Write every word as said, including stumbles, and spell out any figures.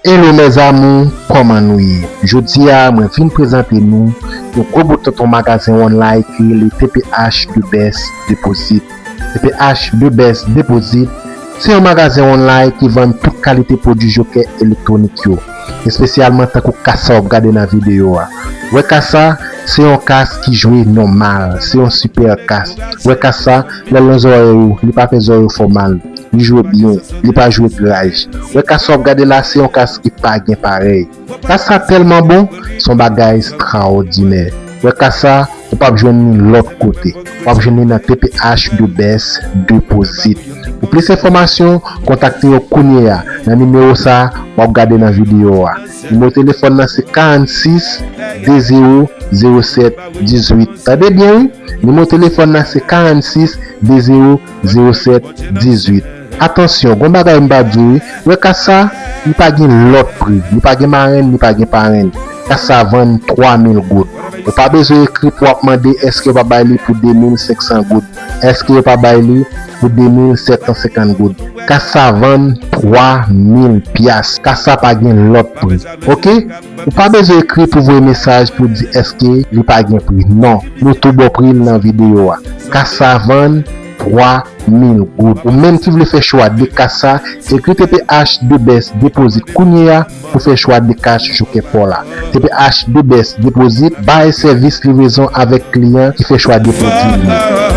Hello mes amours, kòman nou ye? Jodi a mwen vin prezante nou yon gwo bout tonton magazen online ki rele T P H The Best Deposit. T P H The Best Deposit se yon magazen online ki vann tout kalite pwodui jokè elektwonik yo, espesyalman tankou kas sa w ap gade nan videyo a. Wè kas sa, se yon kas ki jwe nòmal, se yon sipè kas. Wè kas sa, lè l nan zòrèy ou, li pa fè zòrèy ou fè w mal. Li jwe byen, li pa jwe graj. Wè kas sa w ap gade la, se yon kas ki pa gen parèy. Kas sa tèlman bon, se yon bagay estrawòdinè. Wè kas sa, ou p ap jwenn li lòt kote. W ap jwenn li nan T P H The Best Deposit. Pou plis enfòmasyon, kontakte yo kounye a nan nimewo sa w ap gade nan videyo a. Nimewo telefòn nan se karannsis de zewo zewo sèt dizuit. Tande byen wi, nimewo telefòn nan se karannsis de zewo zewo sèt dizuit. Atansyon, gon bagay m pa di w wi. Wè kas sa, li pa gen lòt pri, li pa gen marenn, li pa gen parenn. Kas sa vann twa mil goud. Ou pa bezwen ekri pou w ap mande èske yo pa bay li pou de mil senk san goud, èske yo pa bay li pou de mil sèt san senkant goud. Kas sa vann twa mil pyas. Kas sa pa gen lòt pri. Oke? Ou pa bezwen ekri pou voye mesaj pou di èske li pa gen pri. Non, nou tou ba w pri l nan videyo a. Kas sa vann twa mil goud. Ou menm ki vle fè chwa de kas sa, ekri T P H The Best Deposit kounye a pou fè chwa de kas jokè pa w la. T P H The Best Deposit bay sèvis livrezon avèk kliyan ki fè chwa de pwodui li yo.